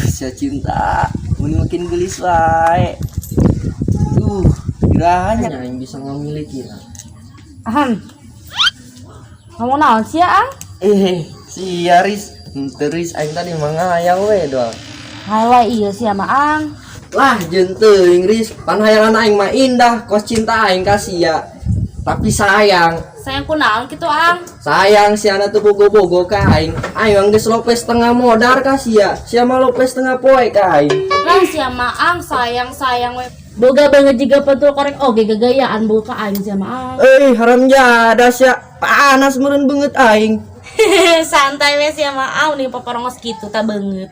Sia cinta, mun makin gelis wae. Kiranya aing bisa ngamiliki lah. Ahan. Ngomong naon sih ya, Ang? Eh, si Aris, teris aing tadi mah ngayal we doang. Hawa iya sih sama Ang. Lah, jeung teuing Riz, pan hayalan aing mah indah, kos cinta aing ka sia. Tapi sayang, Sayang ku naon kitu, Ang? Sayang si anak tuh bogo-bogo ka aing. Aing geus lope setengah modar ka sia. Sia mah lope setengah poe ka aing. Lah si sama Ang sayang-sayang we. Boga banget jiga pentul korek oge gagayaan boga ka aing si sama Ang. Eh, haram jadah sia. Panas meureun beungeut aing. Santai we si sama Ang nih poporongos kitu ta beungeut.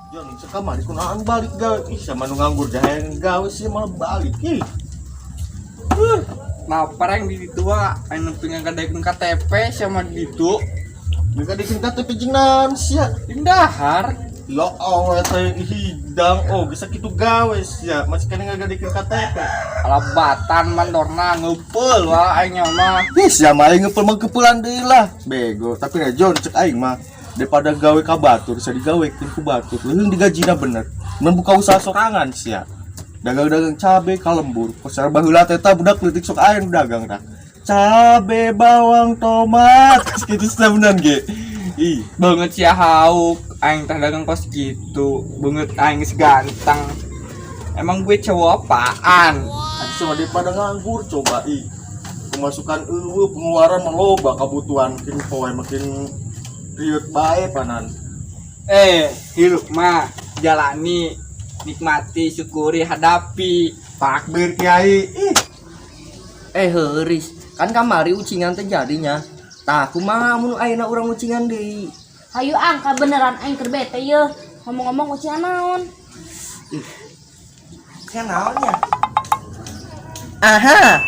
Jon, sekamari kunaon balik gawe. Ih, sama nu nganggur jahe gawe sih malah balik. Ih. Lapar yang di ditu ah, aing nepi ngagadekeun KTP sama di ditu. Mereka dikin KTP jeung naon sia? Jeung dahar. Lo Allah teh hidang oh bisa kitu gawe sia, masih kena ngagadekeun KTP. Alabatan mandorna ngeupeul wah aing mah. Ih, sia mah aing ngeupeul mah keupelan deui lah. Bego, tapi na Jon cek aing mah daripada gawe ka batur, bisa digawekeun ku batur. Leuheung digajina bener. Mun buka usaha sorangan sia. Dagang-dagang cabe ka lembur. Pasar baheula teh ta budak leutik sok aya nu dagang tah. Cabe, bawang, tomat, kitu bener ge. Ih, Beungeut sia hauk, aing teh dagang kos gitu. Beungeut aing geus ganteng. Emang gue cowok apaan? Atuh sama daripada nganggur coba ih. Pemasukan eueuh, pengeluaran mah loba kebutuhan makin poe makin riut bae panan. Eh, hirup mah jalani, nikmati, syukuri, hadapi. Takbir kiai. Ih, Eh, heuris, kan kamari ucingan teh jadinya. Tah, kumaha mun ayeuna urang ucingan deui? Hayu Ang, kabeneran aing keur bete yeuh. Ngomong-ngomong ucingan naon? Ucingan naonnya? Aha.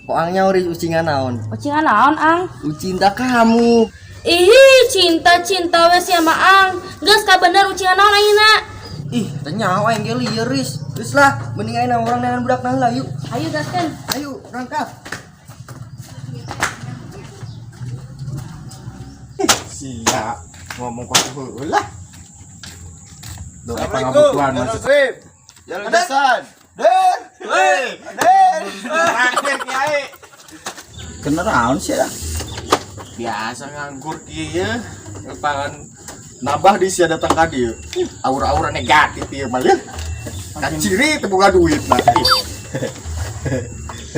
Kok ang nyauri ucingan naon? Ucingan naon, Ang? Ucinta kamu. Ih, cinta-cinta we sia mah Ang. Geus kabener ucingan naon ayeuna? Ih, teu nyaho aing ge lieur, Riz. Geus lah, mending ayeuna urang neangan budak heula yuk. Hayu gaskeun. Ayo, berangkat. sia ngomong kok heula lah. Doa pangabutuhan masuk. Jalan jasan. Der. Der. Takbir kiai. Kena naon sih dah? Biasa nganggur kieu ya. Pangan nambah di sia datang ka dieu. Aura-aura negatif ieu mah ya. Kaciri teu boga duit nah.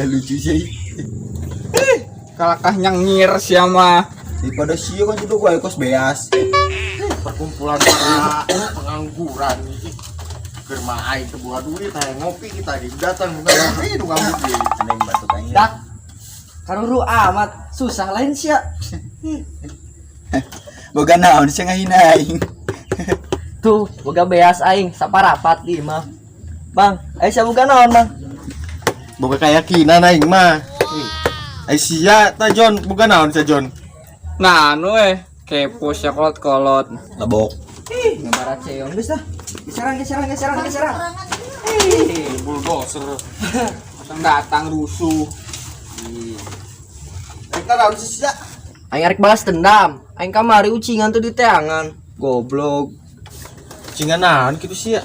Lucu sih. Kalakah nyengir sia mah. Daripada sio kan juga gua kos beas. Perkumpulan para pengangguran nih. Keur mah aing teu boga duit hayang ngopi kita di datang nu ngopi nu nganggur ieu. Neng batuk aing. Dak. Karuru amat, susah lain sia. Boga naon sih ngahina aing. Tuh, boga beas aing saparapat di mah. Bang, aing sia boga naon, Bang? Boga keyakinan aing mah. Ai sia ta Jon, boga naon sia Jon? Nah, anu kepo sia kolot-kolot. Lebok. Ih, ngebarat ceong geus lah. Geseran, geseran, geseran, geseran. Bulldozer. Datang rusuh. Rek naon sih sia? Aing arek balas dendam. Aing kamari ucingan tuh di teangan. Goblok. Cingan naon kitu sia?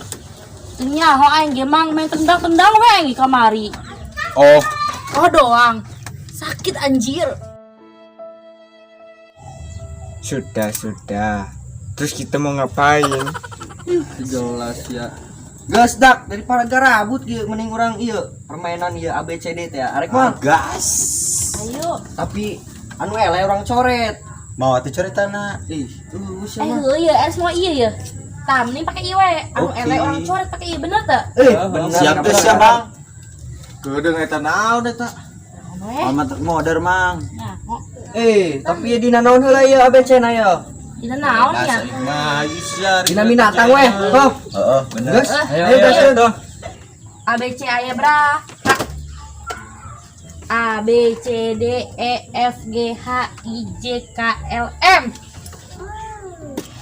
Teu nyaho aing ge mang main tendang-tendang we aing di kamari. Oh, Oh doang. Sakit anjir. Sudah, sudah. Terus kita mau ngapain? Jelas ya. Geus dak daripada garabut ieu mending urang ieu permainan ieu ABCD teh ya. Arek mah. Gas. Ayo. Tapi anu eleh urang coret. Mau atuh coretana. Ih, tuh Eh siapa? heuh ya, eres mau iya ya. Tah mending pakai ieu we. Anu Oke. eleh orang coret pakai ieu bener teu? Eh, bener. Siap teh siap, Bang. Kedeung eta naon eta? Naon we? Amat modar, Mang. Nah, oh, Eh, tapi dina naon heula ieu ABC na ieu? dina naon ya? Mah sia. Dina binatang weh. Tuh. Heeh, bener. Geus, ayo gaskeun. ABC aya bra. A B C D E F G H I J K L M.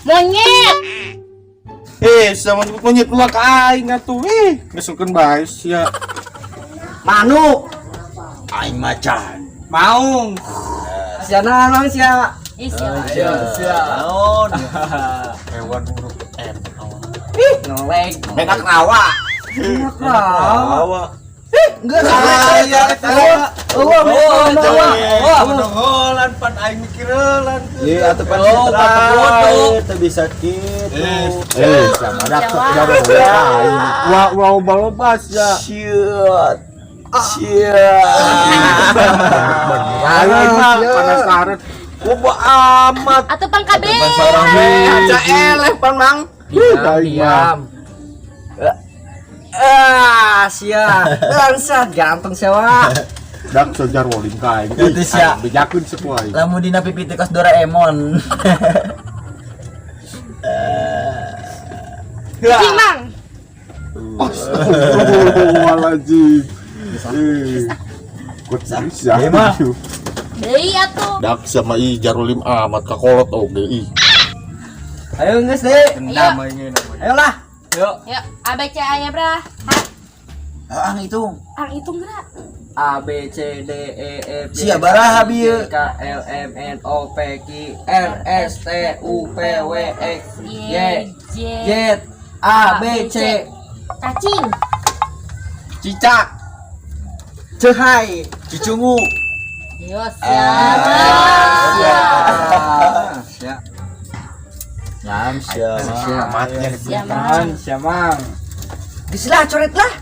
Monyet. Eh, sama nyebut monyet ulah ka aing atuh ih. Ngeselkeun bae sia. Manuk. Aing macan. Maung. Sia naon sia? Ih, siapa? Sia. Naon? Hewan huruf M. Ih, ngeleg. Menak rawa. Menak rawa. Rawa. Enggak salah. Ya, Eueuh, eueuh, Wah, nongolan pan aing mikirelan. Iya, atuh pan Oh, citra. Teu bisa kitu. Eh, sama dak Jawa. Wah, wah, loba-loba sia. Siut. Siut. Aing mah penasaran. Loba amat. Atau pang KB. Aja eleh pan mang. Diam, diam. Ah, sia. Bangsat ganteng sia wa. Dak sejar wolim ka aing. Itu sia. Bejakeun sepu aing. Lamun dina pipi teh kos Doraemon. Cing, Mang. Astagfirullahaladzim. Eh. Kok bisa? Iya, mah. Deui atuh. Dak sama i jarulim amat kakolot oge ih. Ayo geus deh. Ayo. Ayolah. Yuk. Yuk, A B C A ya, Bra. H. Ah, hitung. Ang hitung geura. A B C D E F G Sia baraha H I bieu. J K L M N O P Q R S T U V W X Y J Z A B C. Cacing. Cicak. Cehai. Cicungu. Yo, siap. Sia. Ngam sia. Amatnya Siap, Mang. Sia mang. Geus lah coret lah.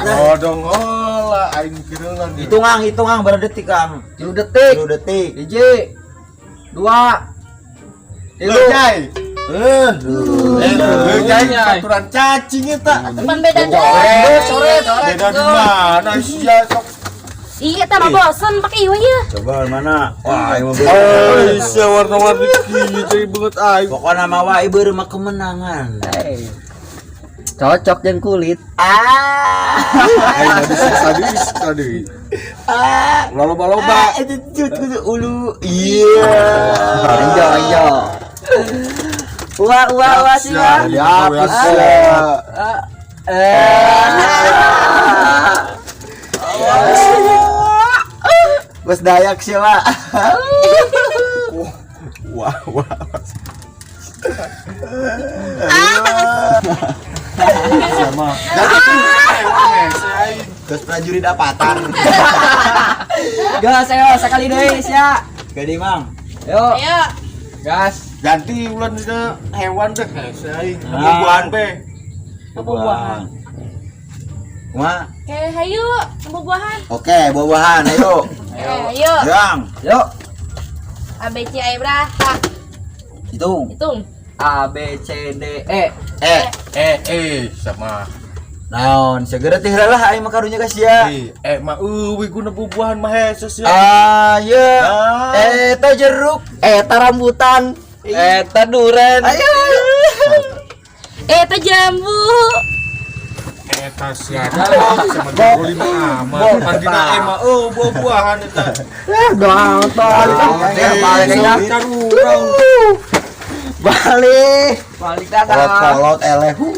Bodong lah aing mikirelan. Hitung ang, hitung ang berapa detik ang? 3 detik. 3 detik. 1 2 3. Jai. Eh, Eh, jai aturan cacing eta. Pan beda deui. Coret, Beda di mana sia sok. Iya, tah mah bosen pake ieu ieu. Coba mana? Wah, aing mah beureum. Oh, sia warna-warni kieu jadi banget aing. Pokokna mah wae beureum mah kemenangan. Cocok jeung kulit. Aing mah disiksa deui, siksa deui. Ulah loba-loba. Ah, itu cut kudu ulu. Iya. Ayo ayo. Wah wah wah sia. Ya, sia. Bos Dayak sih, Pak. Wah, wah. Sama. Terus prajurit avatar. Gas ayo sekali deui sia. Gede, Mang. Yo. Ayo. Gas. Ganti ulan dina hewan deh hese aing. Buah-buahan pe. Buah-buahan. Kumaha? Oke, hayu, buah-buahan. Oke, buah-buahan, ayo. Ayo. Yang, Yo. A B C A Bra. H. hitung. Hitung. A B C D E. Eh, Eh, eh sama. naon, segera teh lah aing mah karunya ka sia. Eh, eh mah eueuh guna buah-buahan mah hese sia. Ah, ye. Ah. Eta jeruk. Eta rambutan. Eta duren. Ayo. Eta jambu. Eta sia sama jarulim amat. Pan dina eh mah eueuh buah-buahan eta. Gampang. Balik, balik, Urang. Balik. Balik dadah. Kolot-kolot elehu.